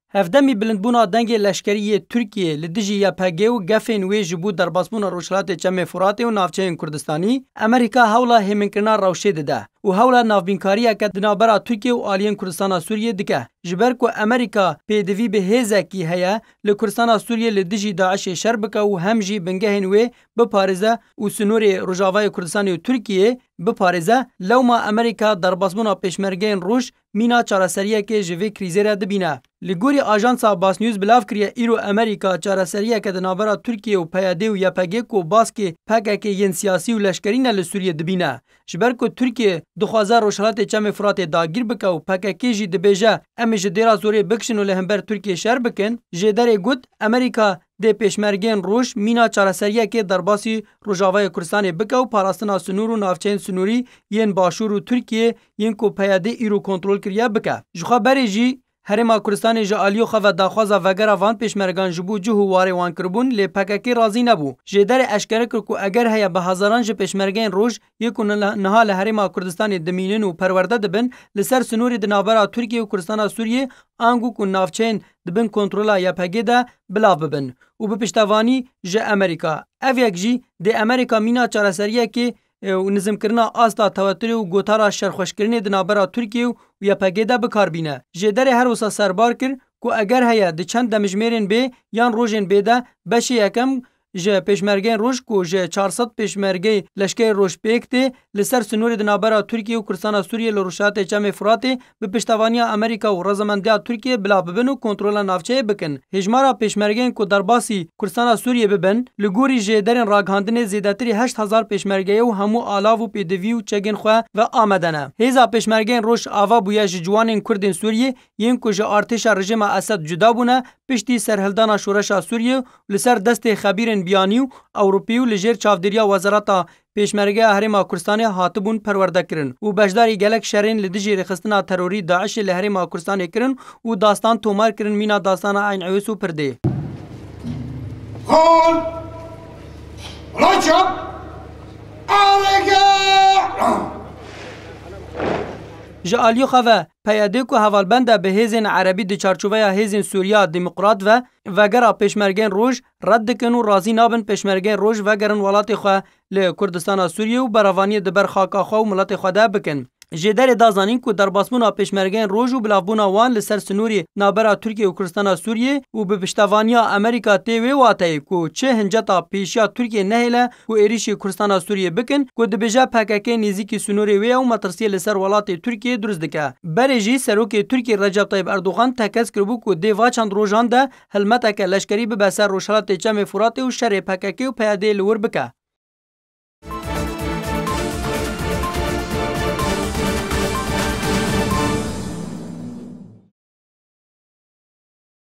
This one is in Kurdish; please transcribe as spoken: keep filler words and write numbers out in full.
Hevdemî bilindbûna dengê leşkerî yê Tirkiyê li dijî Y P G û gefên wê ji bo derbasbûna Rojhilatê Çemê Furatê û navçeyên Kurdistanî, Amerîka hewla hêminkirina rewşê dide û hewla navbînkariyeke di navbera Tirkiye û aliyên Kurdistana Sûriyê dike. Ji ber ku Amerîka pêdivî bi hêzekî heye li Kurdistana Sûriyê li dijî DAIŞê şer bike û hem jî bingehên wê biparêze û sînorê Rojavayê Kurdistanê û Tirkiyê biparêze, lewma Amerîka derbasbûna pêşmergeyên roj mîna çareseriyekê ji vê krîzê re dibîne. Li gorî ajansa Basnews bilav kiriye, îro Amerîka çareseriyeke di navbera Tirkiye û P Y D û Y P G ku baskê P K K yên siyasî û leşkerî ne li Sûriyê dibîne. Ji ber ku Tirkiye dixwaze Rojhilatê Çemê Firatê dagîr bike û P K K jî dibêje, em ê ji dêra zorê bikişin û li hember Tirkiye şer bikin, jêderê got, Amerîka dê pêşmergeyên roj mîna çareseriyekê derbasî Rojavayê Kurdistanê bike û parastina sinûr û navçeyên sinûrî yên başûr û Tirkiyê yên ku P Y D îro kontrol kiriye bike. Ji xwe berê jî Herêma Kurdistanê ji aliyê xwe ve daxwaza vegera van pêşmergan ji bo cih û warê wan kiribûn, lê P K K razî nebû. Jêderê eşkere kir ku eger heye bi hezaran ji pêşmergeyên roj yê ku niha li Herêma Kurdistanê dimînin û perwerde dibin, li ser sinûrê di navbera Tirkiye û Kurdistana Sûriyê ango ku navçeyên di bin kontrola Y P G de bilav bibin û bi piştevanî ji Amerîka. Ev yek jî dê Amerîka mîna çareseriyekê, e, û nizimkirina asta tewetirê û gotara şerxweşkirinê di navbera Tirkiye û Y P G de bi kar bîne. Jêderê her wisa serbar kir ku eger heye di çend demjimêrên bê yan rojên bê de beşê yekem ji pêşmergeyên roj ku ji çar sed pêşmergeyê leşkerê roj pêk tê, li ser sinûrê di navbera Tirkiye û Kurdistana Sûriyê li Rojhilatê Çemê Firatê bi piştevaniya Amerîka û rezemendiya Tirkiye bila bibin û kontrola navçeyê bikin. Hêjmara pêşmergeyên ku derbasî Kurdistana Sûriyê bibin, li gorî jêderên ragihandinê zêdetirî heşt hezar pêşmerge ye û hemû alav û pêdivî û çegên xwe ve amade ne. Hêza pêşmergeyên roj ava bûye ji ciwanên Kurdên Sûriyê yên ku ji artêşa rejîma Esed cuda bûne, piştî serhildana şoreşa Sûriyê û li ser destê xebîrên biyanî û Ewropî û li jêr çavdêriya Wezareta Pêşmergeya Herêma Kurdistanê hatibûn perwerdekirin û beşdarî gelek şerên li dijî rêxistina terorî DAIŞê li Herêma Kurdistanê kirin û dastan tomar kirin mîna dastana Eyn Ewês û Pirdê. Xal! Racab! Arege! Ji aliyê xwe ve P Y D ku hevalbend e bi hêzên erebî di çarçoveya Hêzên Sûriya Demokrat ve vegera pêşmergeyên roj red dikin û razî nabin pêşmergeyên roj vegerin welatê xwe li Kurdistana Sûriyê û berevaniyê di ber xaka xwe û miletê xwe de bikin. Jêderê da zanîn ku derbasbûna pêşmergeyên roj û bilavbûna wan li ser sinûrê navbera Tirkiye û Kurdistana Sûriyê û bi piştevaniya Amerîka tê wê wateyê ku çi hinceta pêşiya Tirkiye nehêle ku êrîşî Kurdistana Sûriyê bikin, ku dibêje P K K nêzîkî sînorê wê ye û metirsiyê li ser welatê Tirkiyê dirust dike. Berê jî Serokê Tirkiyê Recep Tayyip Erdogan tekez kiribû ku dê va çend rojan de hilmeteke leşkerî bibe ser Rojhilatê Çemê Furatê û şerê P K K û P Y D'yê li wir bike.